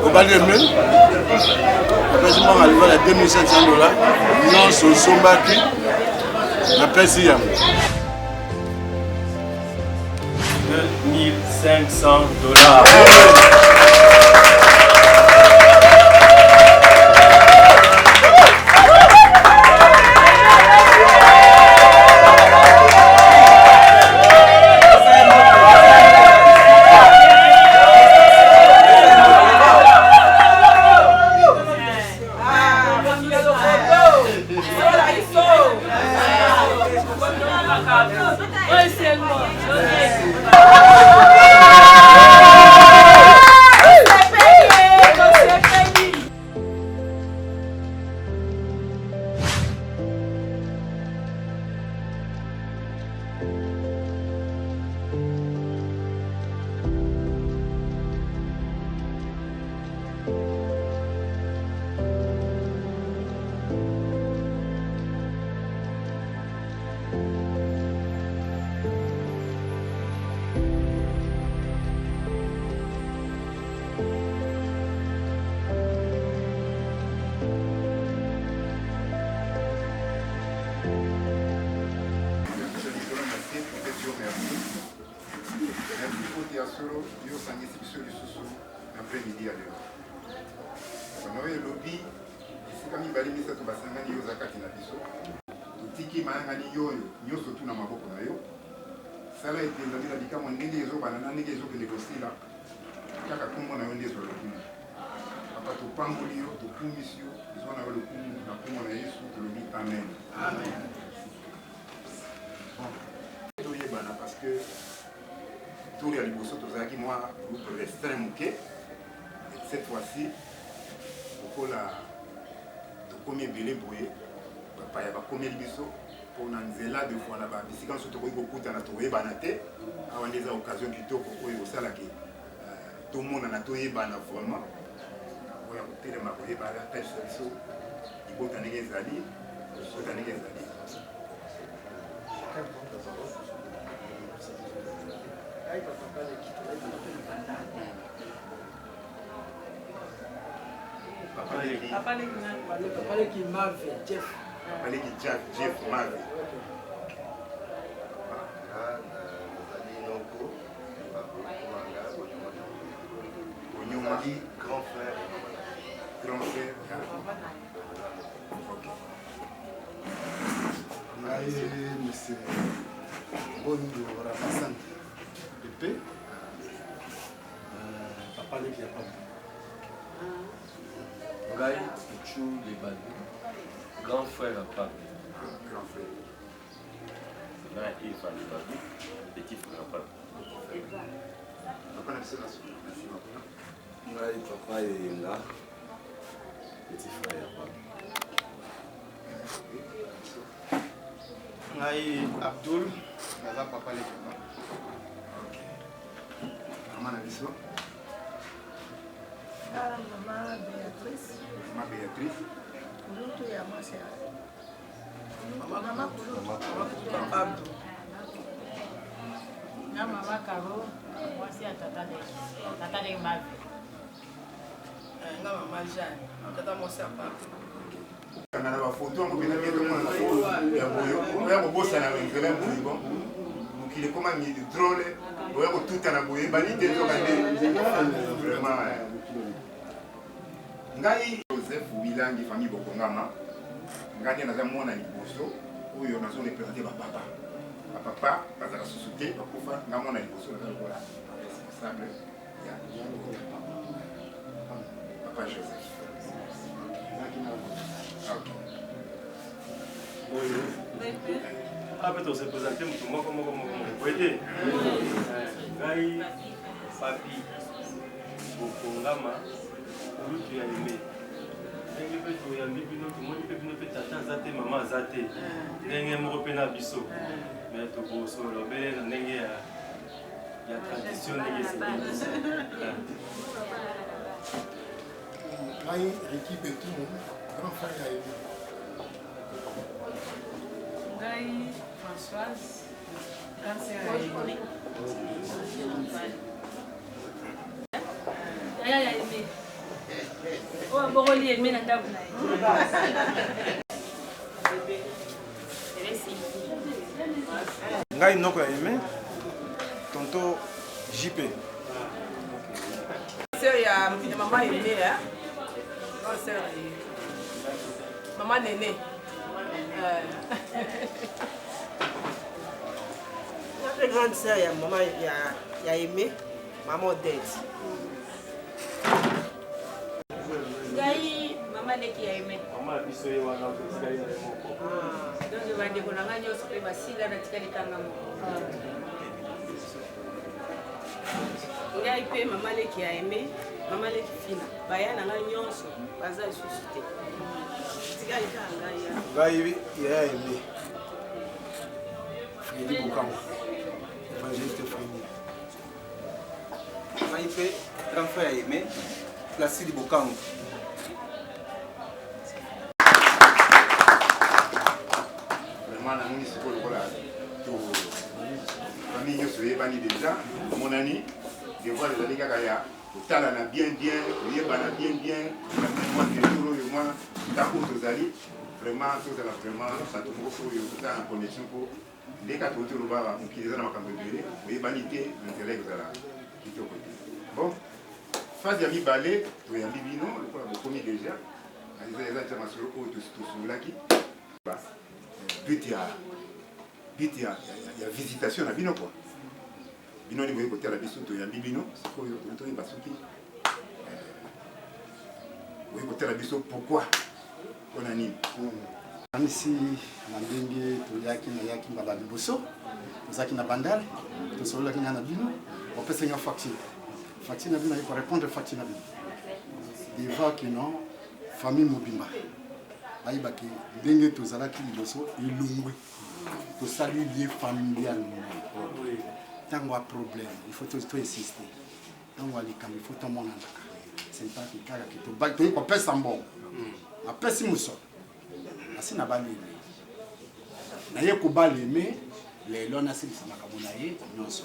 Obali eme napesi mbongo ya libala 2500 dola nyonso osombaki napesi yango 2500 dollars. Ya solo yo osangisi biso lisusu na après-midi ya lelo. Bana oyo elobi esika mibale misato basangani, yo oza kati na biso. Totiki mayangani yoyo nyonso tu na maboko na yo. Sala ete Nzambe na bikamwa, ndenge ezobanda na ndenge ezokende kosila, kaka nkombo na yo nde ezwa lokumu. Papa, topamboli yo, tokumisi yo, ezwa na yo lokumu na nkombo na Yesu tolobi amen, amen. Bon, toyebana parce que tour ya liboso tozalaki mwa groupe restreint moke. Cette fois-ci lokola tokomi ebele boye, bapaya bakomeli biso mpo na nzela de fois na babisika nyonso tokoki kokutana, tokoyebana te. Awa nde eza occasion kitoko oyo osalaki tomonana, toyebana vraiment. Oyo kotelema koyeba atalisa biso libota ndenge ezali, libota ndenge ezali. Papa leki Mave Jeff. Papa leki Jeff, Jeff Mave. Nazali noko Onyomali, grand frère. Grand frère. Ok. Ngai monsieur Bondo Ramazan Pepe, papa leki ya papa. Ngai Puchu Lebadu, grand frère ya papa. Grand frère. Na Eva Lebadu, petit frère ya papa. Papa na biso na nsima kuna. Ngai papa Eyenga, petit frère ya papa. Ngai Abdul, naza papa leki ya papa. Ok. Mama na biso. Mama Béatrice. Mama Béatrice. Kulutu ya mwasi ya mama Kulutu. Papa Abdul. Na mama Caro, mwasi ya tata leki, tata leki Mave. Nga mama Jeanne, tata mwasi ya papa. Kanga na bafoto yango mpenza bien, tomona ya boye oya kobosana nzela boye. Bon, mokili ekoma drôle, oya kotutana boye bani te, nzoka nde vraiment. Ngai Joseph Wilangi, famille Bokongama. Ngai nde naza mwana liboso oyo nazo représente bapapa. Bapapa bazalaka susu te, bakufa. Ngai mwana liboso naza lokola responsable ya papa Joseph. Ok. Oyo ape tose présente moto moko moko moko moko boye te. Ngai Papi Bokongama, kulutu ya Aime. Ndenge mpe toyambi bino, tomoni mpe bino mpe tata aza te, mama aza te, ndenge moko mpe na biso, mais tokosolola obele na ndenge ya tradition ndenge esengeli. Ngai Ricky Betumu, grand frère ya Aime. Ngai Françoise, grande sœur ya Aime. Yaya ya Aime. Abokoli Aimé na ndako na ye. Ngai noko ya Aimé, tonto JP. Sœur ya maman Aimé, hein? Oh, sœur maman Néné. Nga grande sœur ya maman ya ya Aimé, maman Odette. Ngai mama leki ya Aimé. Mama biso ye wana totikali na ye moko. Donc bandeko na ngai nyonso mpe basila natikali kanga moko. Ngai mpe mama leki ya Aimé, mama leki Fina, baya na ngai nyonso baza lisusu te. Tikali kaka ngai ya. Ngai yaya Aimé. Fredi Bokango. Évangéliste Fredi. Ngai mpe grand frère ya Aimé, Placide Bokango. Vraiment namoni sikoyo lokola to famille nyonso eyebani deja, omonani devoir ezali kaka ya kotalana bien bien, koyebana bien bien, mwa tour oyo mwa ntango oyo tozali vraiment tozala vraiment bato moko oyo tozala na connexion mpo nde kaka touti oloba mokili eza na makambo ebele, oyebani te na nzela ekozala kitoko te. Bon, phase ya mibale toyambi bino lokola bokomi deja, eza eza masolo oyo tosololaki but ya but ya, ya, ya visitation na bino quoi. Bino nde boye kotala biso, toyambi bino sikoyo toyeba soki boye kotala biso pourquoi, mpona nini. Kanisi na ndenge toyaki nayaki mbala liboso, tozalaki na Bandal, tosololaki ngai na bino, bapesaki nga facture facture na bino, naye korépondre facture na bino devant que non famille mobimba bayebaki ndenge tozalaki liboso elongwe, tosali lie familial monene. Ntango ya problème il faut to insister, ntango ya likambo il faut tomonanaka, c'est pas que kaka ke toyei kopesa mbongo, napesi mosolo nasi na balemi naye kobaleme lelo nasilisa makambo na ye nyonso.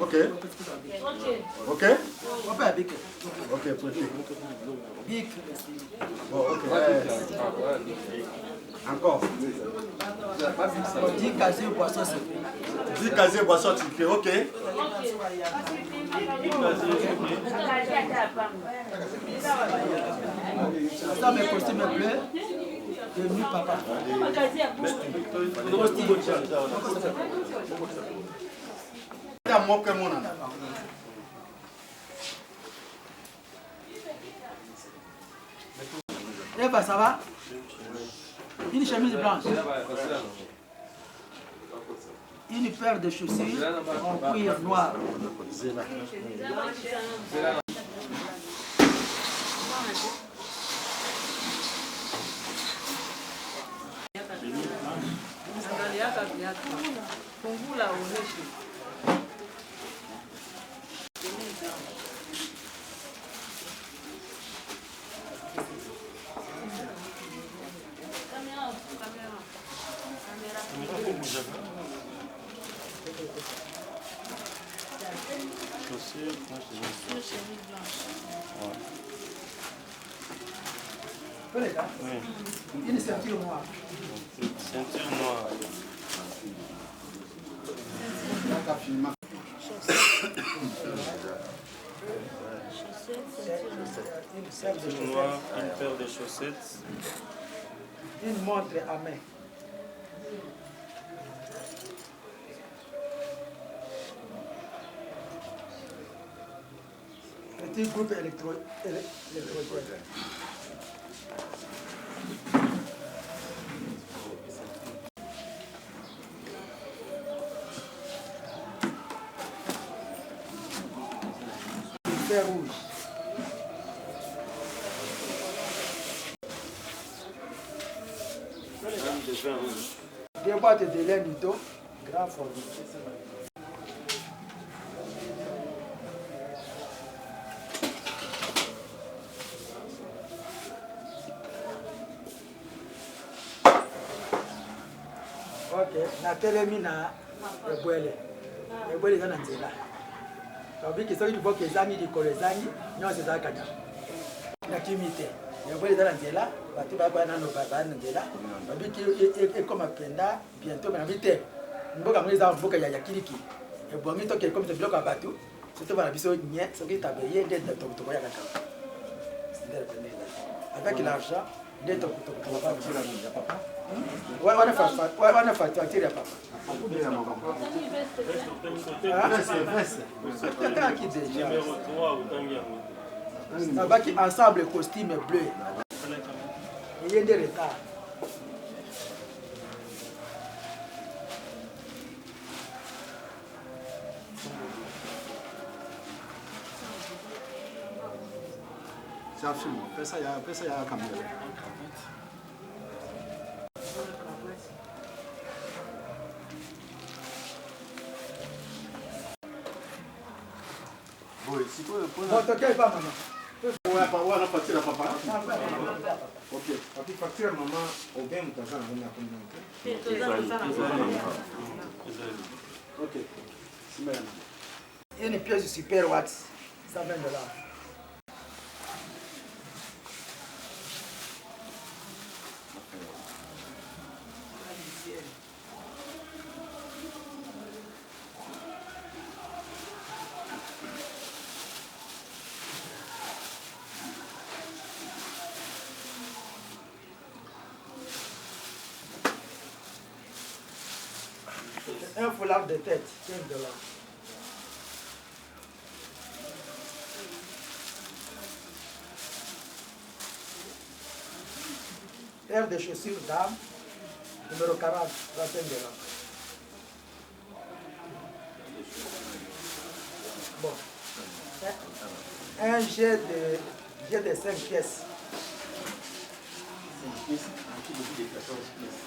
Ok. Ok. Ok, prêtez. Bon, ok. Encore. 10 casiers boisson sucrée. 10 casiers boisson sucrée, ok. Ça, mes costumes bleus, de nu papa. Ya moko emonana. Eva, ça va? Une chemise blanche. Une paire de chaussures en cuir noir. Fungula uonyeshe. Une ceinture noire. Ceinture noire. Ceinture noire, une paire de chaussettes. Une montre à main. Petit groupe électro électrogène. Fer rouge. Deux boîtes de lait Nido, grand format. Ok, natelemi na ebwele. Ebwele eza na nzela. Babiki soki liboko ezangi likolo ezangi nyonso ezalaka nyama. Nakimi te. Yango eza na nzela, bato bakoya nano baya na nzela. Babiki ekoma mpenza bientôt mais nabi te. Mboka yango eza mboka ya kilikili. Ebongi toke ekomisa biloko ya bato, soki tobana biso nye, soki tabe ye nde tokoya kaka. Avec l'argent nde wana facture ya papa. Otangaki déjà. Nabaki ensemble costume bleu. Eye nde retard. C'est un film. Pesa ya pesa ya caméra. Boye sikoyo mpona Bon, tokei pa mama. Wana facture ya papa. Ok. Papi facture ya mama Aubin moto aza nango na kombo te. Ok. Simba ya mama. Une pièce super watts, 120 dollars. Un foulard de tête, 15 dollars. Paire de chaussures dame, numéro 40, 35 dollars. Bon. Un jet de, jet de 5 pièces. 5 pièces, un petit beaucoup de 14 pièces.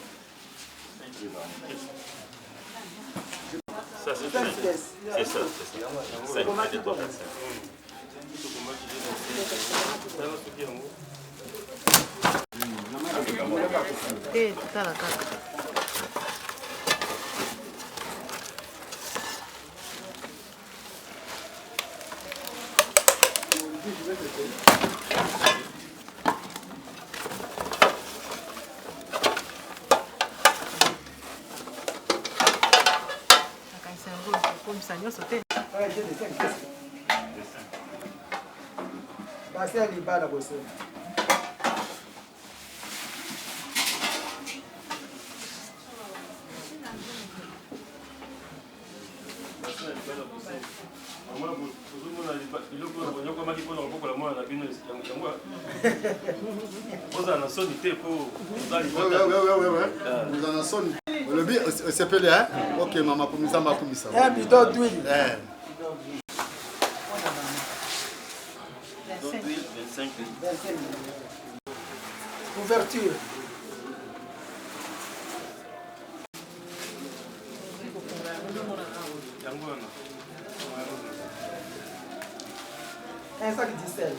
Ça, c'est 5 pièces. C'est ça, c'est ça. 5, 1, 2, 3, 4, 5. Te, totala kaka. Nakanisa yango okomisa nyonso te. Basi ya libala bosembo. Biloko oyo bonyokwamaki mpona kobokola mwana na bino yango bozala na soni te mpo ozala na soni olobi osepeli ok mama nzambe akumisa un bidon d'huile Ouverture. Un sac de sel.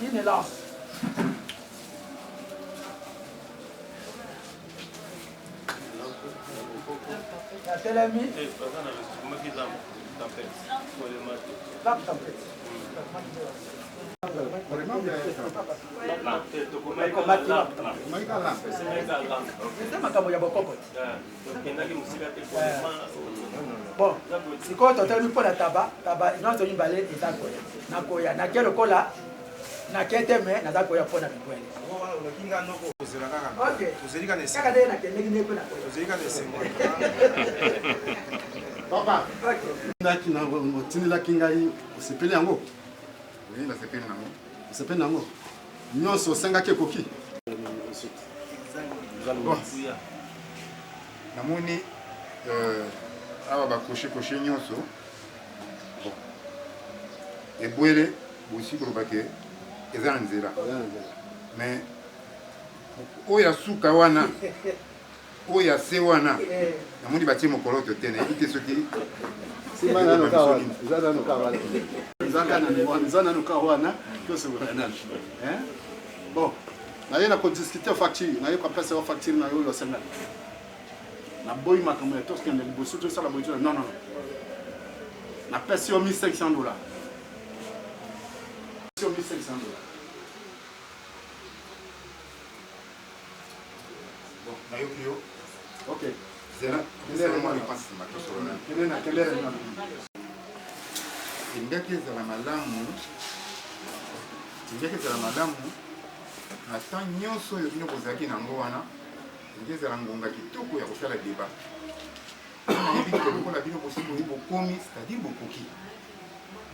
Une lance. Natelemi. Lampe tempête. Eza makambo ya bokoko te. Bon, sikoyo totelemi mpo na taba, taba nyonso mibale eza koya. Nakoya, nake lokola nake te me naza koya mpo na bibwele. Kaka ndenge nakendeki nde mpe nakoya. Papa, otindelaki ngai osepeli yango? Oui, nasepeli nango. Osepeli nango? Nyonso osengaki ekoki? Bon. Namoni euh, awa bakoshe koshe nyonso bon ebwele bosi koloba ke eza na nzela mais oyo ya suka wana oyo ya se wana namoni batie mokoloto te nayebi te soki Simba nano kaka wana. Eza nano kaka wana. Eza kaka na wana, eza nanu kaka wana, tosolola nanu. Bon, naye na kodiscute facture, naye kopesa yo facture na yo oyo osengaki. Naboyi makambo ya tokende liboso tosala boye non non non. Napesi yo 1500 dollars. Yo 1500 dollars. Bon, nayoki yo. Ok. Zela, zela mwa réponse nsima tosolola. Kende na kende na. Elingaki ezala malamu, elingaki ezala malamu na temps nyonso oyo bino bozalaki na yango wana, elingi ezala ngonga kitoko ya kosala debat. Nayebi ke lokola bino bosi boyi bokomi, c'est-à-dire bokoki.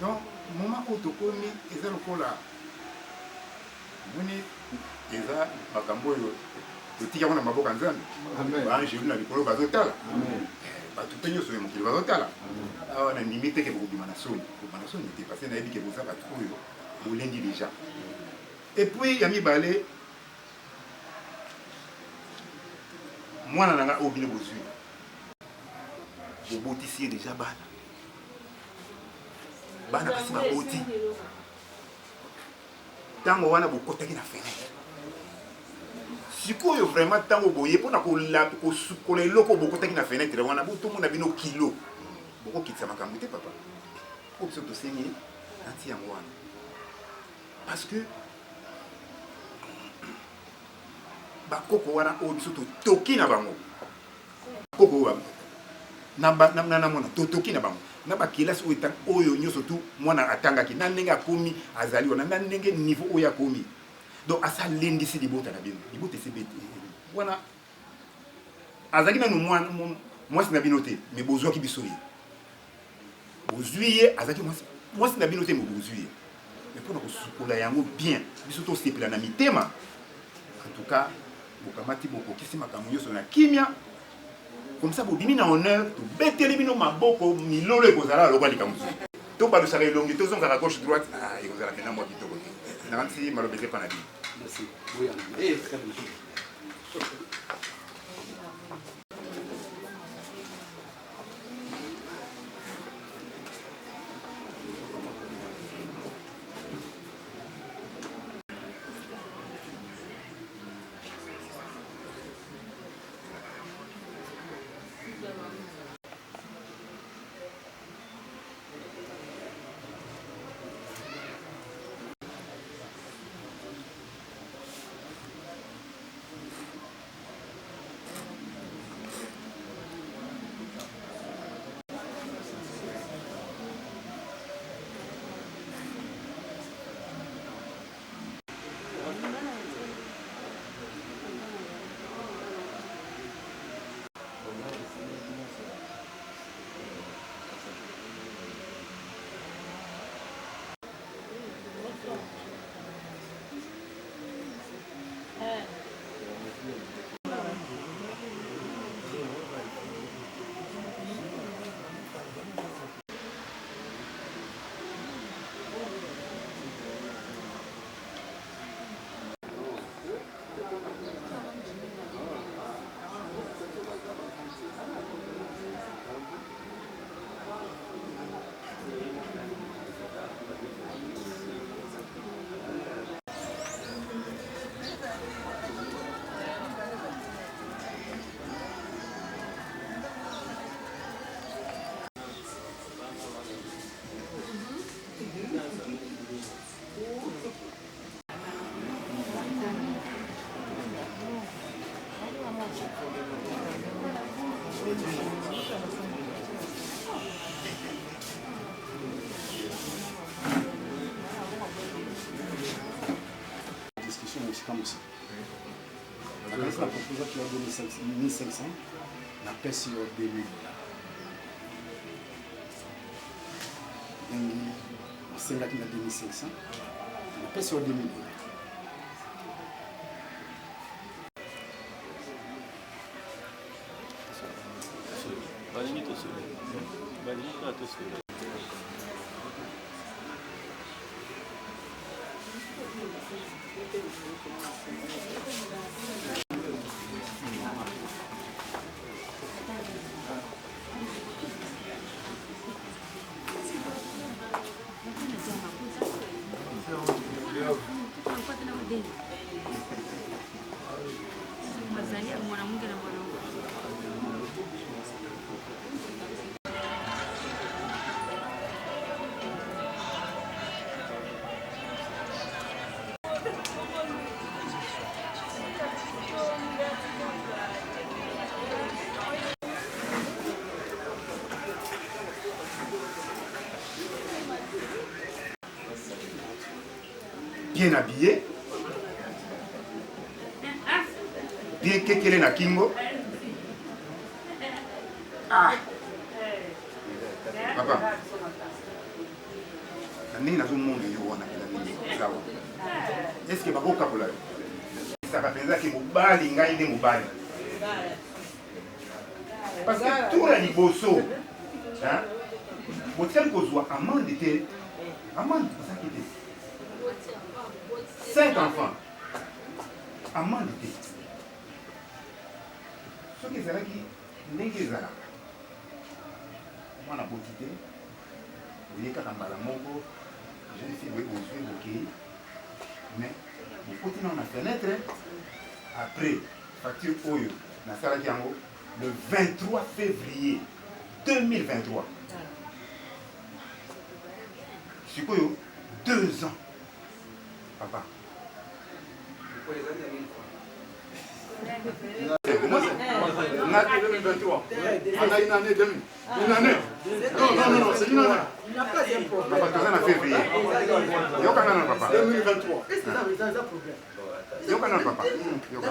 Donc moment oyo tokomi eza lokola Omoni eza makambo oyo totika yango na maboko ya Nzambe. Baangelu na likolo bazotala, bato mpe nyonso ya mokili bazotala. Awa nandimi te ke bokobima na soni, bokobima na soni te parce que nayebi ke boza bato oyo bolendi deja. Et puis ya mibale, mwana na ngai oyo bino bozwi, bobotisi ye deja bana, bana basi baboti Tango wana bokotaki na fenetre. Sikoyo vraiment tango boye pona kosukola eloko bokotaki na fenetre wana botomona bino kilo. Bokokitisa makambo te papa. Oyo biso tosengi nanti yango wana. Parce que bakoko wana oyo biso totoki na bango. Koko oyo na na mwana totoki na bango na bakelasi oyo oyo nyonso tu mwana atangaki na ndenge akomi azali wana na ndenge niveau oyo akomi donc asalendisi libota na bino libota esebeti wana azalaki nanu mwasi na bino te me bozwaki biso ye bozwi ye azalaki mwasi na bino te me bozwi ye me mpo na kosukola yango bien biso tosepela na mitema en tout cas bokamati bokokisi makambo nyonso na kimia comme ça bobimi na honneur tobeteli bino maboko milolo ekozala lokola likambo mosusu tobalusaka elongi tozongaka gauche droite ah, ekozala mpena mwa kitoko te nakanisi maloba eza epa na bino. Discussion mosika mosika. Nakanisi na proposaki yo 2500 napesi yo 2000 dollars. Ndenge osengaki na 2500 napesi yo 2000 dollars. Balingi tosolola. Balingi kaka tosolola. Bien habillé. Bien kekele na kingo. Ah. Papa. Na ndenge nazomona yo wana mpenza ndenge oza wana. Est-ce que bakokabola yo? Esaka mpenza ke mobali ngai nde mobali. Parce que tour ya liboso hein, botikali kozwa amende te. Amende ezalaki te. Cinq enfants. Amende te. Soki ezalaki ndenge ezalaka mwana boti te oye kaka mbala moko jeune fille boye bozwi bokei mais bokoti nano na fenêtre après facture oyo nasalaki yango le 23 février 2023 sikoyo deux ans papa Pendant une année, demi. Une année. Non, non, non, non, c'est une année. Papa, toza na février. Yoka nano papa. 2023. Yoka nano papa. Yoka.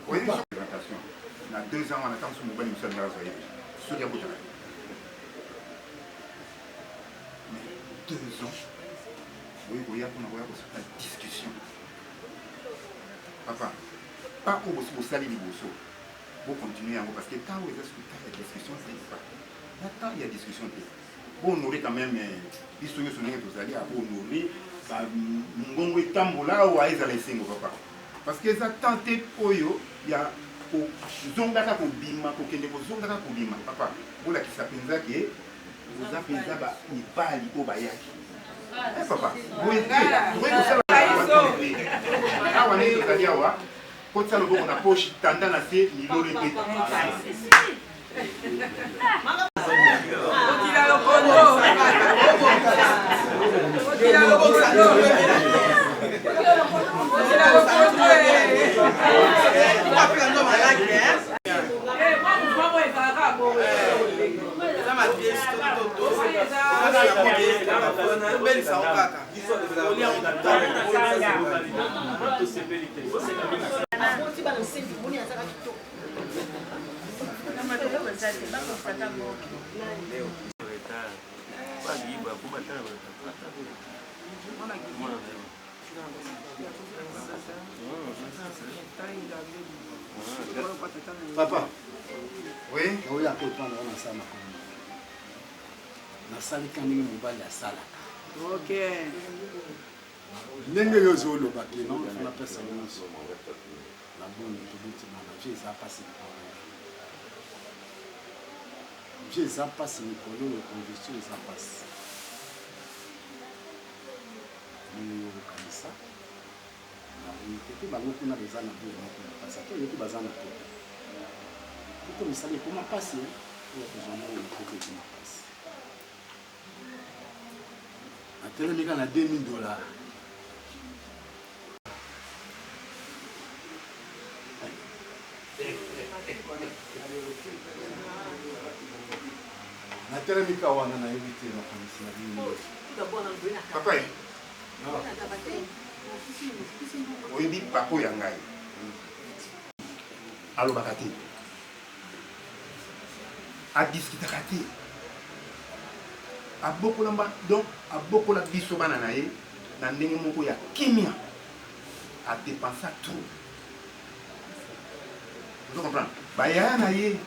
Oyebi présentation. Na deux ans wana ntango mosusu mobali mosusu alingaka azwa ye soki abotaka te. Mais deux ans boye koya mpona koya kosala discussion. Papa, pas oyo bosi bosali liboso bo continuer yango parce que temps oyo eza soki temps ya discussion te papa. Na temps ya discussion te. Bo honorer quand même biso nyonso ndenge tozali awa, bo honorer ba mongongo etambola awa ezala esengo papa. Parce que eza temps te oyo ya kozongaka kobima kokende kozongaka kobima papa. Bolakisa mpenza ke boza mpenza ba mibali oyo bayaki. Eh papa, boye te, tokoki kosala awa ndenge tozali awa, kotisa loboko na poche, tanda na se, milolo ebeta. Papa. Oui. Oyo akoepana wana asala makambo. Nasalika ndenge mobali asalaka. Ok. Ndenge yo ozoloba ke non, napesa nyonso. Na boni toboti bana, vie eza pasi likolo. Vie eza pasi mikolo oyo, congestion eza pasi. Ndenge yo okanisa na boni te mpe bango kuna baza na bule moko ya pasi, ata oyoki baza na poto. Poto misala ekoma pasi, oyo kozwa mbongo na poto ekoma pasi. Natelemi kaka na 2000 dollars. Natelemi kaka wana nayebi te makanisi na bino. Papa ye. Oyebi pako ya ngai. Alobaka te. Adiskitaka te. Abokola mba donc abokola biso bana na ye na ndenge moko ya kimia. A depensa trop. Ozo comprendre? Ba yaya na ye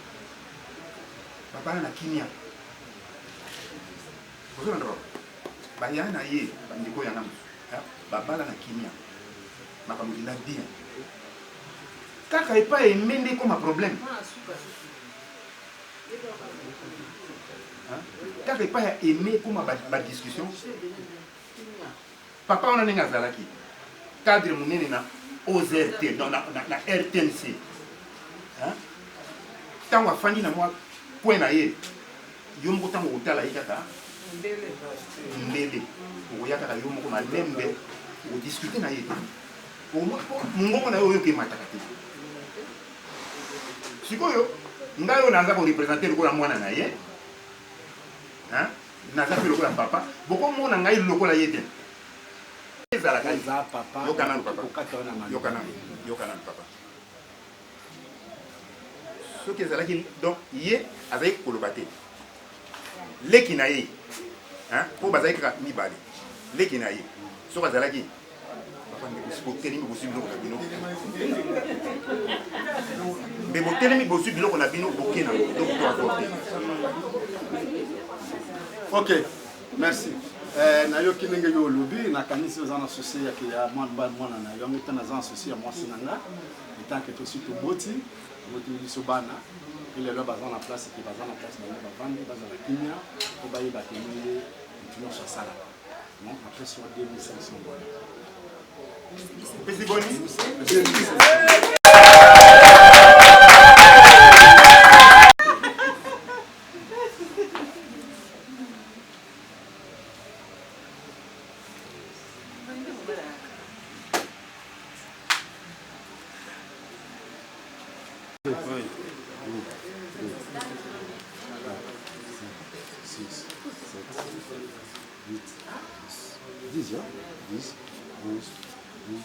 babala na kimia. Ozo landa papa? Ba yaya na ye ba ndeko ya nga mosusu babala na kimia. Makambo ekenda bien. Kaka epai aime nde ekoma problème. Kaka epai ya aime ekoma ba discussion. Papa wana ndenge azalaki cadre munene na OZRT, non, na, na, na RTNC. Hein? Tango afandi na mwa coin na ye, yo moko tango okotala ye kaka mbele, okoya kaka yo moko malembe, okodiscute na ye te. Mongongo na ye oyoka emataka te. Sikoyo ngai oyo naza korepresente lokola mwana na ye, hein? Naza mpe lokola papa, bokomona ngai lokola ye te. Ezalaka Oza papa, yoka nanu papa, kokata wana maloba. Yoka nanu, yoka nanu papa. Soki ezalaki donc ye azalaki koloba te, leki na ye, hein, mpo bazalaki kaka mibale, leki na ye soki azalaki papa nde botelemi bozwi biloko na bino, mbe botelemi bozwi biloko na bino, boke na donc to avorte. Ok, merci. Eh, nayoki ndenge yo olobi, nakanisi oza na souci ya ya mwana na yo, yango te naza na souci ya mwasi na nga, etant que tosi toboti, toboti biso bana, mpe lelo baza na place ke baza na place bango bavandi, bazala kimia mpo bayeba ke ndenge moto nyonso asalaka. Non, napesi yo 2500 dollars. Opesi boni? 2500. Oui. 6, 7, 8, 10, hein? 10, 11, 12,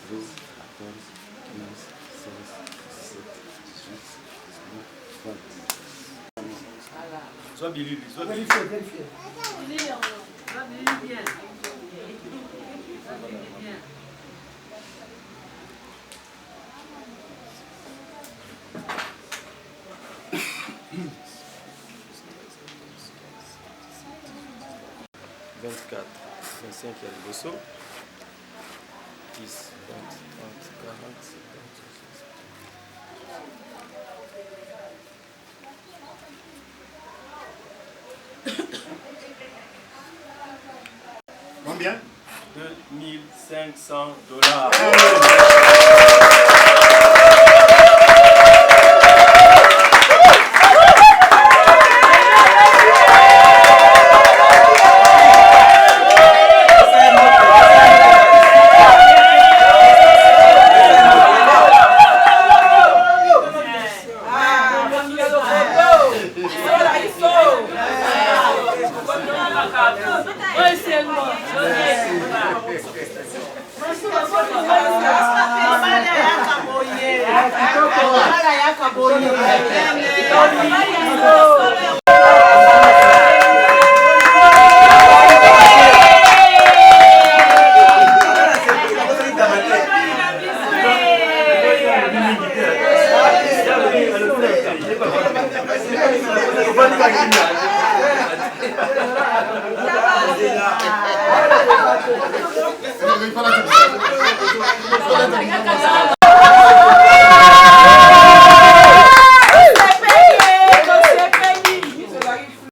13, 14, 15, 16, 17, 18, 19, 20. Zwa bilili, zwa bilili. Vérifiez, vérifiez. Bilili bien. Bilili bien. 24, 25 ya liboso, 10, 20, 30, 40, 50, 60. Combien? 2500 dollars.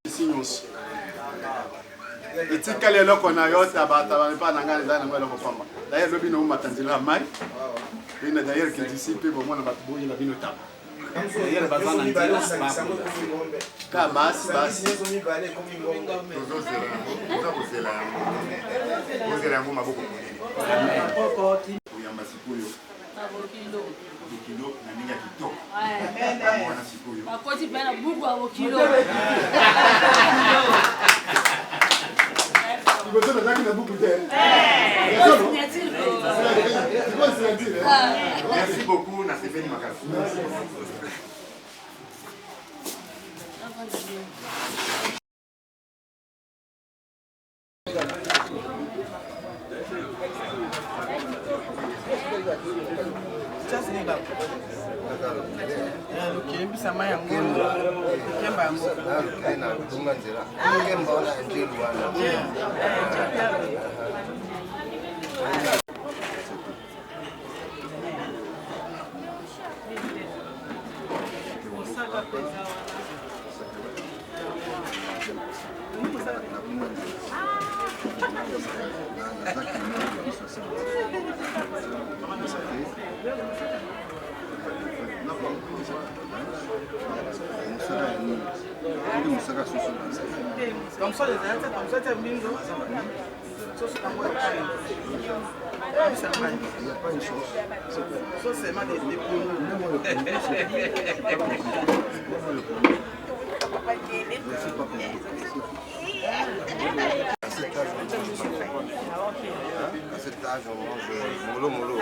Isi nyonso etikali eloko na yo tabataba epai na ngai eza nango eloko pamba. D'ailleurs lobi naomata nzela ya mai ena, d'ailleurs ke d'ici mpe bomona bato boyela bino taba. D'ailleurs baza na nzela ka basi basi. Tozozela yango, toza kozela yango, kozela yango maboko polele koyamba sikoyo bokilo na ndenge ya kitoko yango wana sikoyo. Bakoti mpe na buku ya bokilo. Liboso nazalaki na buku te. Merci beaucoup, nasepeli makasi. Lokembisa mai yango, lokemba yango. Nalukile na nzela nkemba wana ya njelu wana. Thomson ezali te, Thomson te mbindo. Soso yango ya bisa mai. Sauce seulement des pondu. À cet Là, je mange mollo mollo.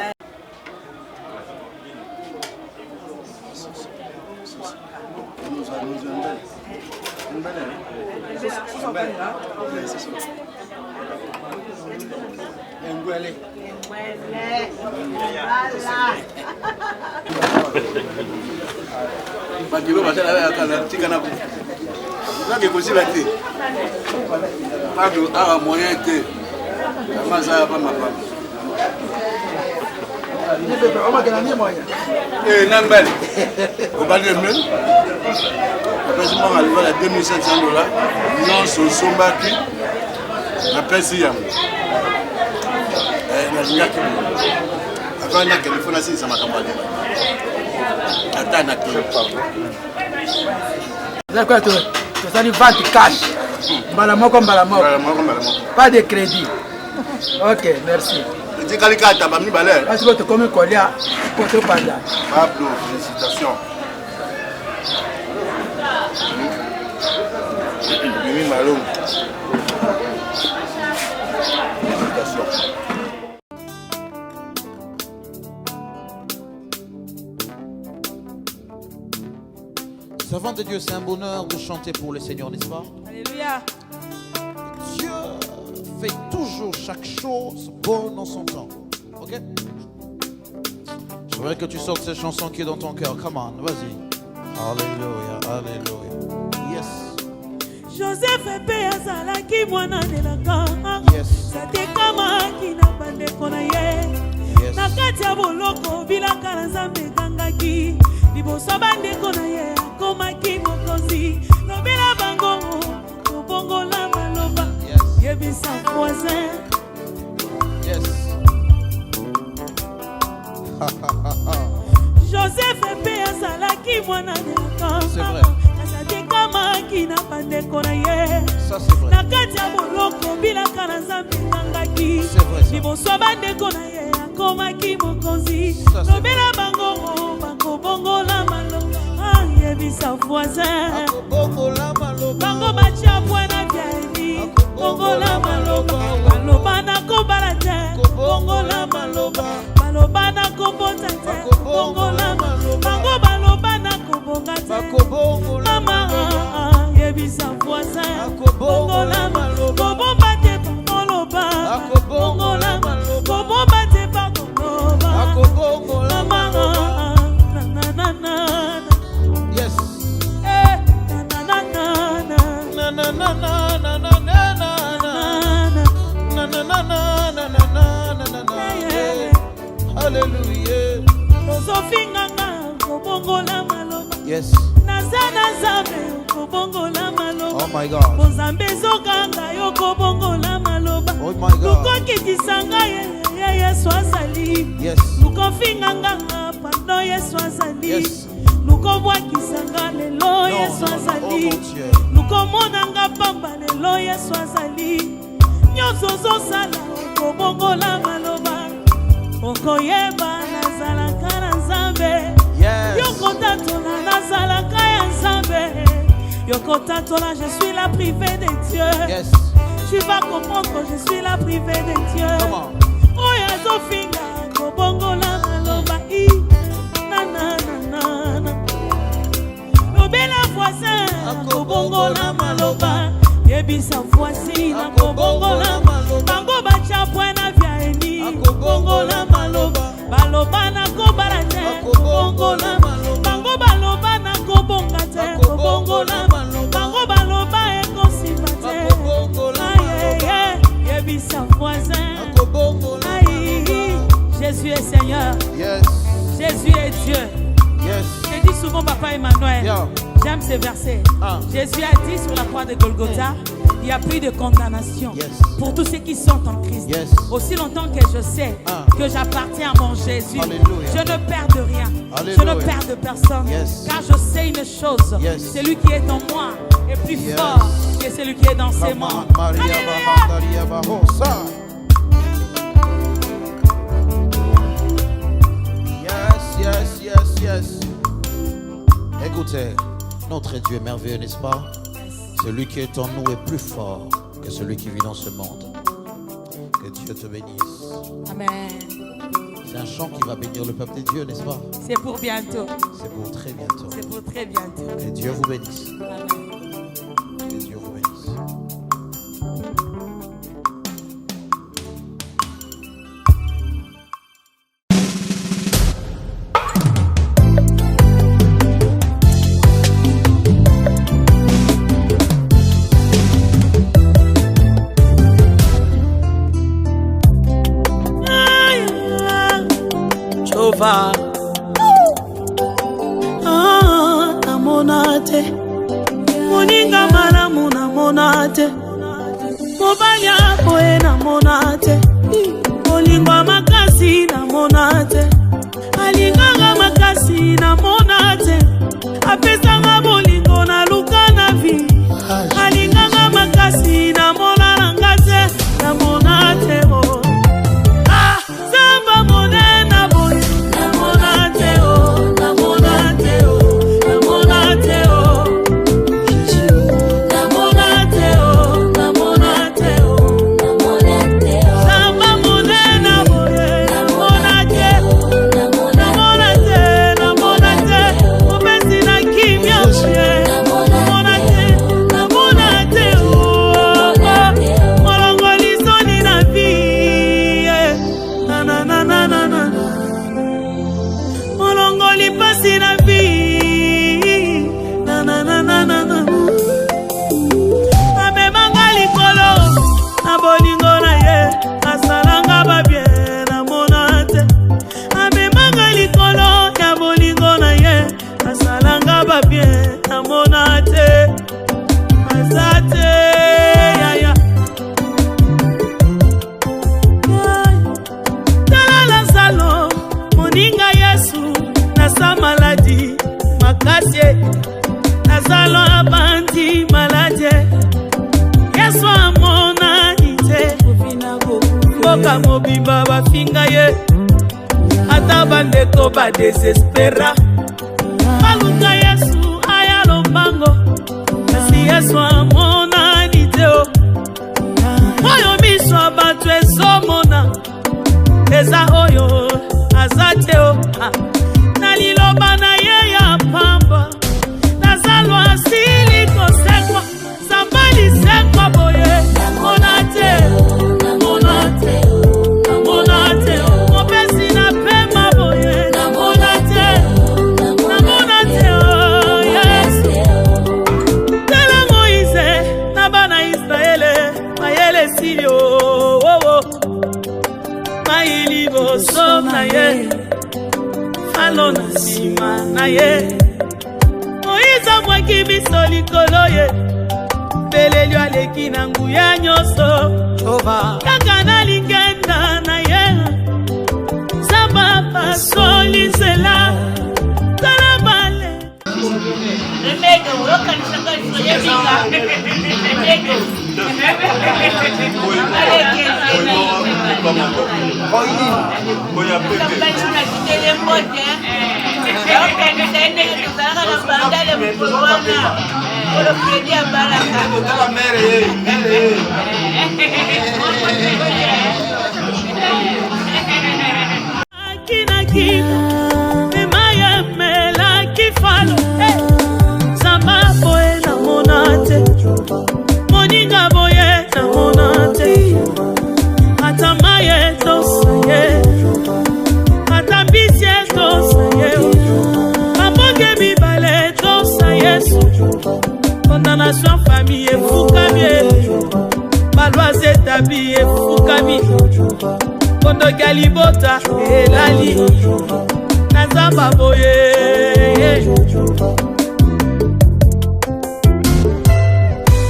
Engwele. Bakilo basala tika na kaka ekosila te pado awa moyen te yango aza ya pamba pamba na mbali obali eme apesi mbongo alibala ya 2500 dola nyonso osombaki napesi yango eh, nalingaki boye avant nakende fo nasilisa makambo ya leba ata nakende tosali vente cash mbala moko mbala moko pas de crédit ok merci etikali kaka taba mibale kasi ko tokomi kolia mpo tobanda pablo félicitation mimi malongo félicitation Servante de Dieu, c'est un bonheur de chanter pour le Seigneur, n'est-ce pas Alléluia. Dieu fait toujours chaque chose bonne en son temps. Ok Je voudrais que tu sortes cette chanson qui est dans ton cœur. Come on, vas-y. Alléluia, alléluia. Yes. Joseph mpe azalaki mwana nelaka atekamaki na bandeko na ye na kati ya boloko bilaka na nzambe ekangaki liboso bandeko na ye akomaki mokonzi lobela bango kobongola maloba yebisa voisin Yes. Joseph mpe azalaki mwana nelaka kasi atekamaki na bandeko na ye na kati ya boloko bilaka na nzambe ekangaki liboso ya bandeko na ye akomaki mokonzi lobela bango bakobongola maloba ayebisa voisin bango batya bwana biaeli bongola maloba baloba nakobala te bongola maloba baloba nakobota te bongola bango baloba nakobonga te mama yebisa voisin bongola kobomba te bakoloba bongola kobomba te bakoloba mama nananana Yes. Eh, nananana. Na na na na na na na na na. Na na na na na na na na na na. Yeah. Hallelujah. ozofinga nga kobongola maloba Yes. naza na nzambe kobongola maloba Oh my God. bonzambe ezokanga yo kobongola maloba Oh my God. lukokitisa ngai ye yesu azali Yes. lukofinga nga pardon yesu azali Yes. lukobwakisa nga lelo yesu non, non. azali Oh mon Dieu. lukomona nga pamba lelo yesu azali nyonso ozosala okobongola maloba okoyeba nazalaka na nzambe Yes. yokotatola nazalaka ya nzambe yokotatola je suis la privée de dieu Yes. tu vas comprendre que je suis la privée de dieu oyo azofinga kobongola maloba i nananana lobela voisin akobongola maloba yebisa voisine akobongola bango batya pwe na viaeni bongola maloba baloba nakobala te kobongola bango baloba nakobonga te kobongola bango baloba ekosimba te Aye, yebisa voisin Aïe, Jésus est Seigneur. Yes. Jésus est Dieu. Yes. Je dis souvent, Papa Emmanuel, Yeah. j'aime ce verset. Jésus a dit sur la croix de Golgotha, il n'y a plus de condamnation pour tous ceux qui sont en Christ. Yes. Aussi longtemps que je sais que j'appartiens à mon Jésus, Alléluia. je ne perds de rien. Je ne Alléluia. perds de personne. Yes. Car je sais une chose, Yes. celui qui est en moi est plus Yes. fort que celui qui est dans ses Come mains. on, Maria Bahandaria Bahosa. Yes, yes, yes, yes. Écoutez, notre Dieu est merveilleux, n'est-ce pas Celui qui est en nous est plus fort que celui qui vit dans ce monde. Que Dieu te bénisse. Amen. C'est un chant qui va bénir le peuple de Dieu, n'est-ce pas? C'est pour bientôt. C'est pour très bientôt. C'est pour très bientôt. Que Dieu vous bénisse. Amen. Que Dieu vous bénisse. Jova. Ah, namona te moninga malamu namona te mobali aboye namona te bolingo ya makasi namona te alinganga makasi namona te apesanga bolingo naluka na vi alinganga makasi namona nanga te namona te o oh. Ah, Zamba monene boye namona te o namona te o namona te o namona te o namona te o Zamba monene boye namona te namona te namona te opesi na kimia boye namona te namona te o molongoli soni na vie nanananana molongoli mpasi na vie nanananana amemanga likolo na bolingo na ye asalanga babie namona te amemanga likolo ya bolingo na ye asalanga babie namona te aza te yaya tala lazalo moninga yesu nasa maladi makasi e. Lazalo abandi maladi e. Yesu amonani te mboka mobimba bafinga ye ata bandeko badesespera baluka yesu aya lombango kasi yesu amonani te o oyo miso ya bato ezomona eza oyo aza te o Ah. Na liloba na ye ya pamba lazalo asili kosekwa zamba lisekwa boye mona te mona te namona te mopesi na pema boye namona te namona te oh, yesu tala moize na bana israele mayele esili oh, oh, oh. Mai liboso na ye falo na nsima na ye moize amwaki biso likolo ye belelio aleki na nguya nyonso kaka na lingenda na ye nzambe apasoli nzela tala bale Kinaki emayemelaki falo zamba boye namona te moninga boye namona te ata maye tosa ye ata mbisi etosa ye maboke mibale etosa yesu condamnation famille efukami balois etabli efukami kondoki ya libota elali na nzamba boye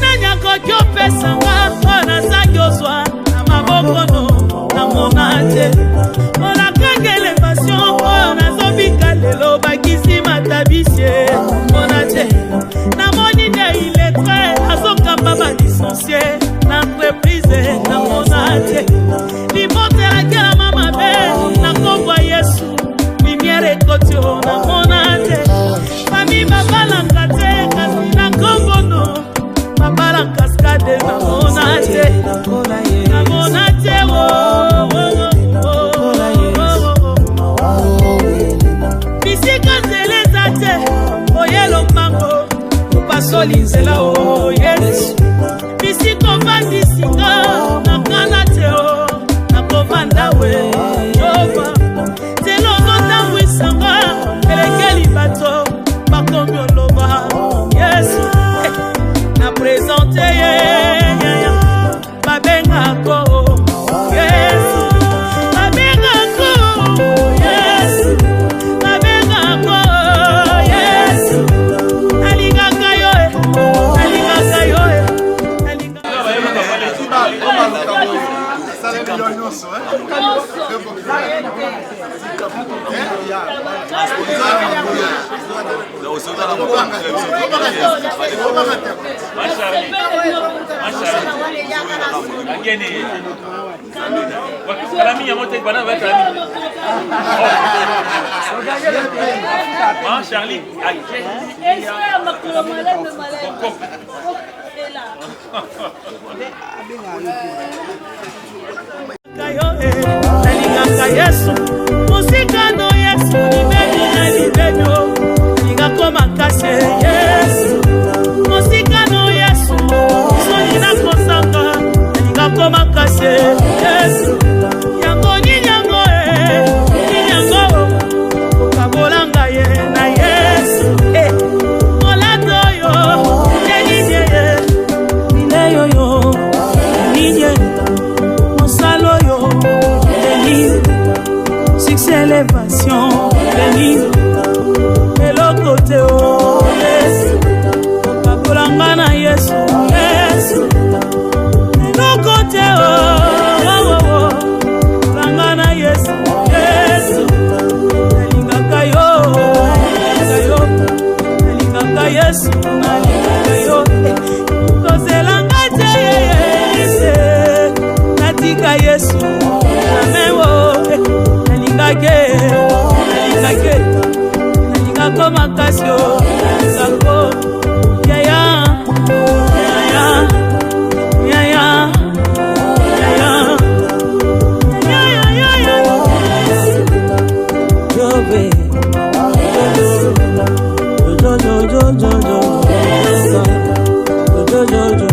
nani akoki opesanga oyo nazangi ozwa na mabokono namona te olakaki elevation oyo nazobika lelo bakisi matabisie mona te namoni nde iletre azokamba balicencie na entreprise namona te libota elakelama mabe na nkombo ya yesu lumiere ekoti o namona Opasoli nzela o Yesu. Bisika ovandisi nga nakana te o nakovanda we Jehova. Nzela ozotambwisa nga elekeli bato bakomi oloba Yesu. Eh, na presente ye babengako Yesu, babengako Yesu, babengako Yesu. Nalingaka yo eh, nalingaka yo eh. Kalami yango te bana ba kalami. Maman Charlie Nalingaka Yesu mosika no Yesu libebi na libebi o nalingako makasi Yesu mosika no Yesu soni nakosanga nalingako makasi Yesu yango nini yango e nini yango okabolanga ye na Yesu e molato oyo nini ye bilei oyo nini ye mosala oyo nini succès elevation nini eloko te o Yesu okabolanga na Yesu Yesu eloko te o langa na Yesu Yesu nalingaka yo nalingaka yo nalingaka Yesu nalingaka yo kozelanga te yeyese natika Yesu jamais o nalingake nalingake nalingako makasi o nalingako yaya yaya yaya yaya yaya yaya Jobe jo jo jo jo jo jo jo jo jo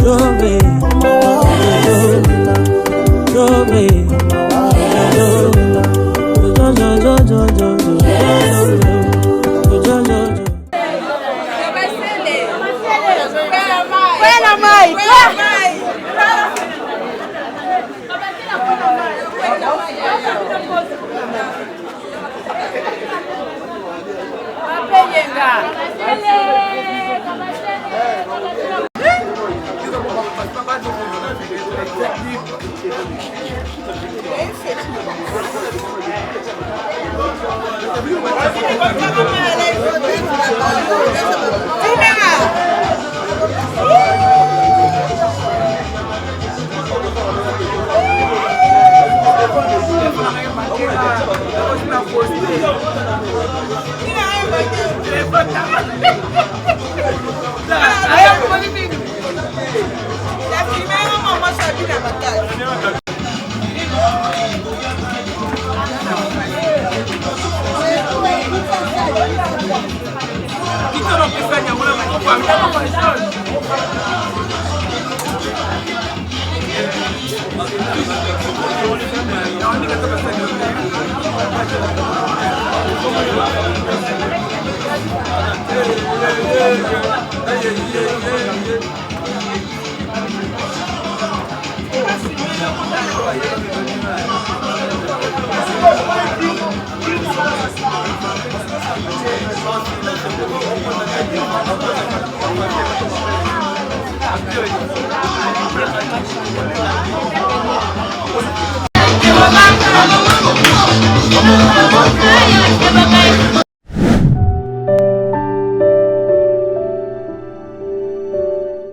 Jobe Jobe jo jo jo jo jo jo jo jo. Kwela mai, Thank you.